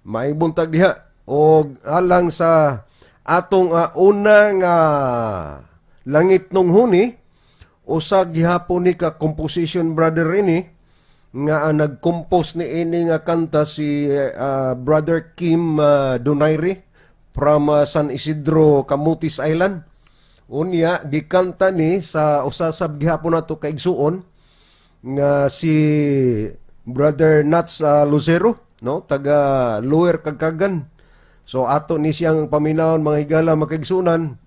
Maayong buntag diha og alang sa atong una nga langitnong huni, usa gihapon ni ka composition, brother, ini nga nag-compose ni ini nga kanta si Brother Kim Donaire from San Isidro, Camotes Island. Unya gikanta ni sa usa sa gihapon nato kaigsuon nga si Brother Nats Lucero, no, taga Lower Kagkagan. So ato ni siyang paminawon, mga higala, mga kaigsuonan,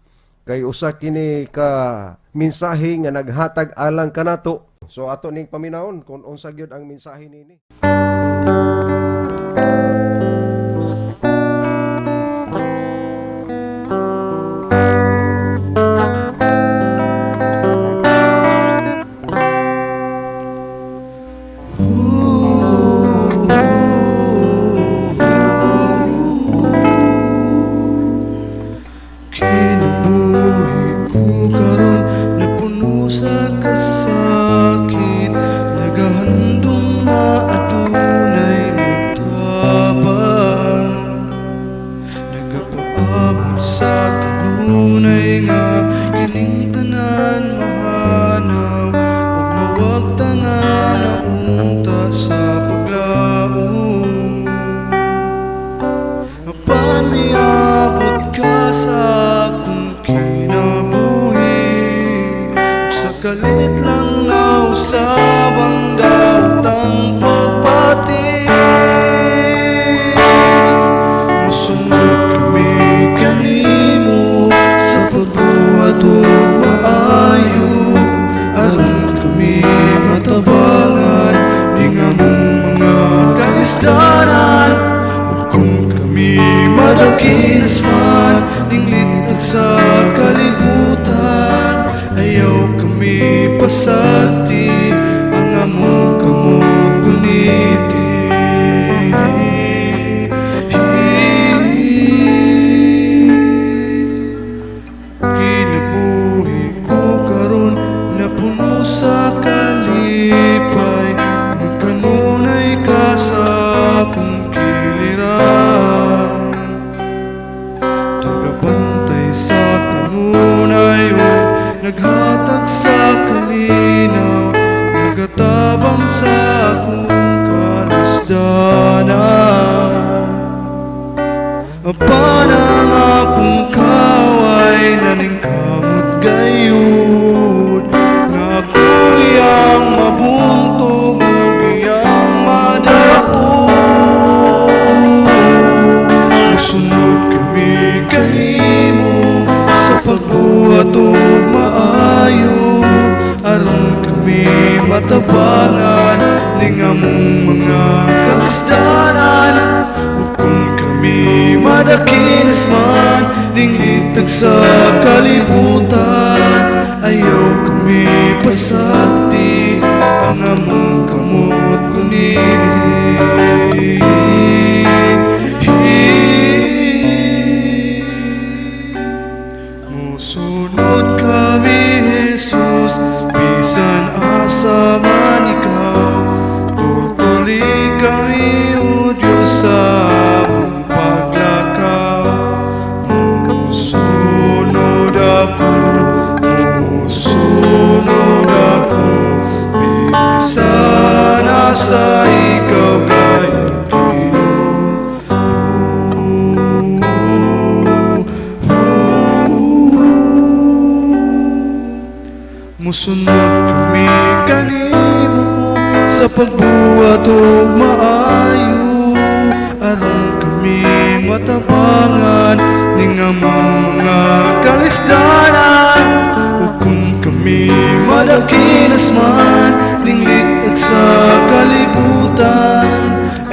kay usa kini ka mensahe nga naghatag alang kanato. So ato ning paminawon kung unsa gyud ang mensahe nini. Kinabuhi ko karon napuno sa kasakit, nagahandom na adunay motabang, nagapaabot sa kanunay nga kining tanan mahanaw ug mawagta nga naunta sa paglaom. Apan miabot ka sa akong kinabuhi ug sa kalit lang nausab ang daotang pagpati. Mosunod kami kanimo sa pagbuhat og maayo aron kami matabangan ning among mga kalisdanan. Ug kung kami madakinas man ning litag sa kalibutan, ayaw kami pasagdi, ang among kamot guniti. Kinabuhi ko karon napuno sa kalipay, ang kanunay ka sa akong kiliran, tagabantay sa kanunay ug naghatag sa kalinaw, nagatabang sa akong kalisdanan. Apan ang akong kaway naningkamot gayud nga ako iyang mabuntog ug iyang madaog. Mosunod kami kanimo sa pagbuhat og maayo aron kami matabangan ning among mga kalisdanan. Ug kung kami madakinas man ning litag sa kalibutan, ayaw kami pasagdi, ang among kamot guniti. Musunod kami, Jesus, bisan asa man ikaw. Tultuli kami, O Diyos, sa among paglakaw. Musunod ako, musunod ako, bisan asa ikaw kay Ginoo. Musunod kami kanimo sa pagbuhat og maayo aron kami matabangan ning among mga kalisdanan. Ug kung kami madakinas man ning litag sa kalibutan,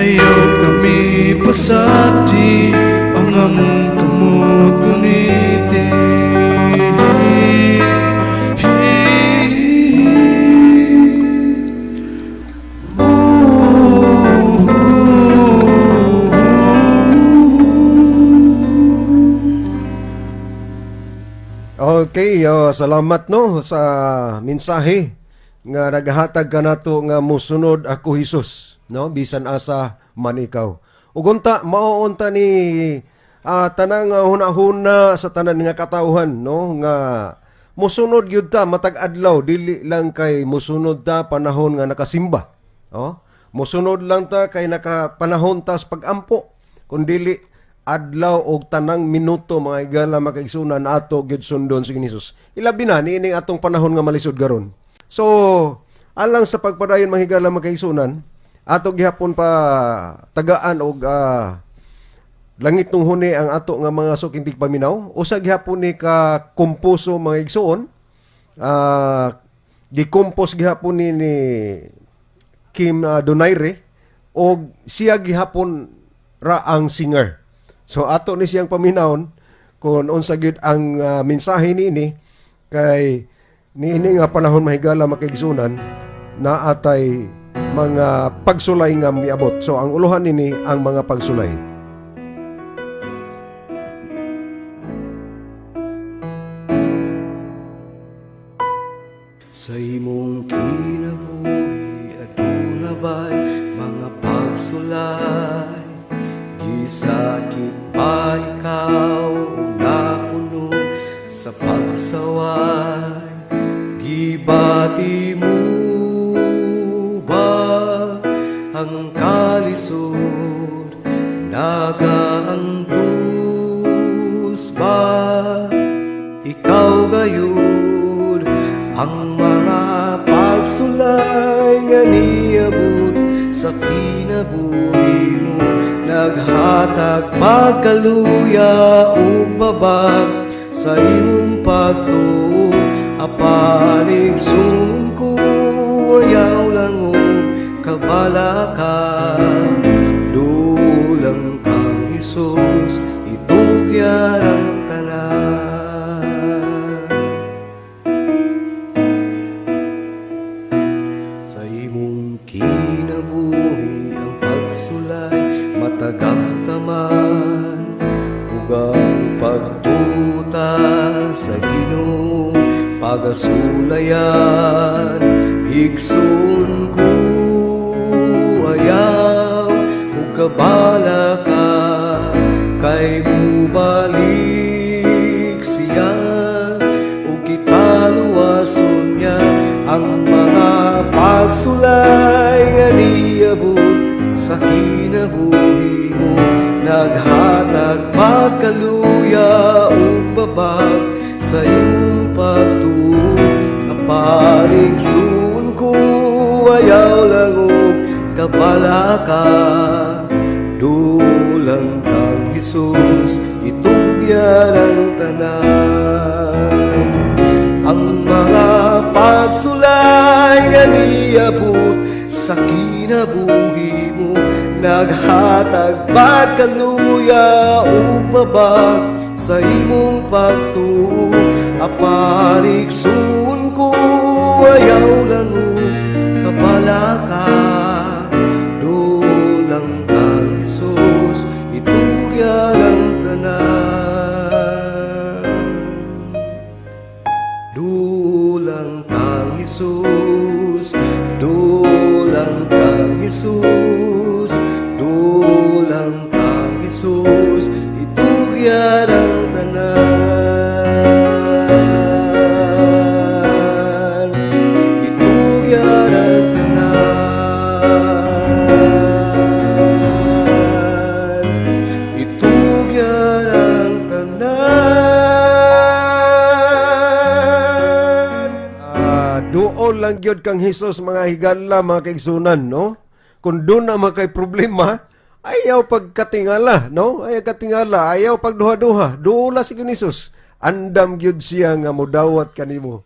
ayaw kami pasagdi, ang among kamot guniti. Okay, salamat, no, sa mensahe nga naghatag kanato nga musunod ako, Hesus, no, bisan asa man ikaw. Ug unta mao unta ni tanang hunahuna sa tanan nga katawhan, no, nga mosunod gyud ta matag adlaw, dili lang kay mosunod ta panahon nga nakasimba. Oh, mosunod lang ta kay nakapanahon ta sa pag-ampo, kundili adlaw og tanang minuto, mga higala, mga kaigsunan, ato gyud sundon si Jesus. Ilabi na niining atong panahon nga malisod karon. So, alang sa pagpadayon, mga higala, mga kaigsunan, ato gihapon pa tagaan og langitnong huni ang ato nga mga suking tigpaminaw. Usa gihapon ni ka komposo, mga igsuon. Gikompos gihapon ni Kim Donaire og siya gihapon ra ang singer. So ato ni siyang paminawon kung unsa gyud ang mensahe niini, kay niini nga panahon, mahigala, makaigsunan, naa tay mga pagsulay nga miabot. So ang uluhan nini, ang mga pagsulay. Sa imong kinabuhi, aduna ba'y mga pagsulay? Gisakit ba ikaw ug napuno sa pagsaway? Gibati mo ba ang kalisod? Nagaantos ba ikaw gayud? Ang mga pagsulay nga niabot sa kinabuhi mo, naghatag pagkaluya ug babag sa imong pagtuo. Apan, igsoon ko, ayaw lang og kabalaka, dulang kang Hesus, itugyan ang tanan. Sa imong kinabuhi, ang pagsulay matagamtaman ug ang pagtuta sa Ginoo pagasulayan. Igsoon ko, ayaw ug kabalaka, kay mubalik siya ug kita luwason niya. Ang mga pagsulay nga niabot sa kinabuhi mo, naghatag pagkaluya ug babag sa imong pagtuo. Apan, igsoon ko, ayaw lang og kabalaka, dulang kang Hesus, itugyan ang tanan. Ang mga pagsulay nga niabot sa kinabuhi mo, naghatag pagkaluya ug babag sa imong pagtuo. Apan, igsoon ko, ayaw lang og kabalaka, dulang kang Hesus, itugyan ang tanan. Dulang kang Hesus, dulang kang Hesus, dulang kang Hesus, itugyan ang tanan. Itugyan ang tanan. Itugyan ang tanan. Duol lang gyud kang Hesus, mga higala, mga kaigsunan, no? Kung duna man kay problema, ayaw pagkatingala, no? Ayaw katingala, ayaw pagduha-duha. Duola si Hesus. Andam gyud siya nga mudawat kanimo.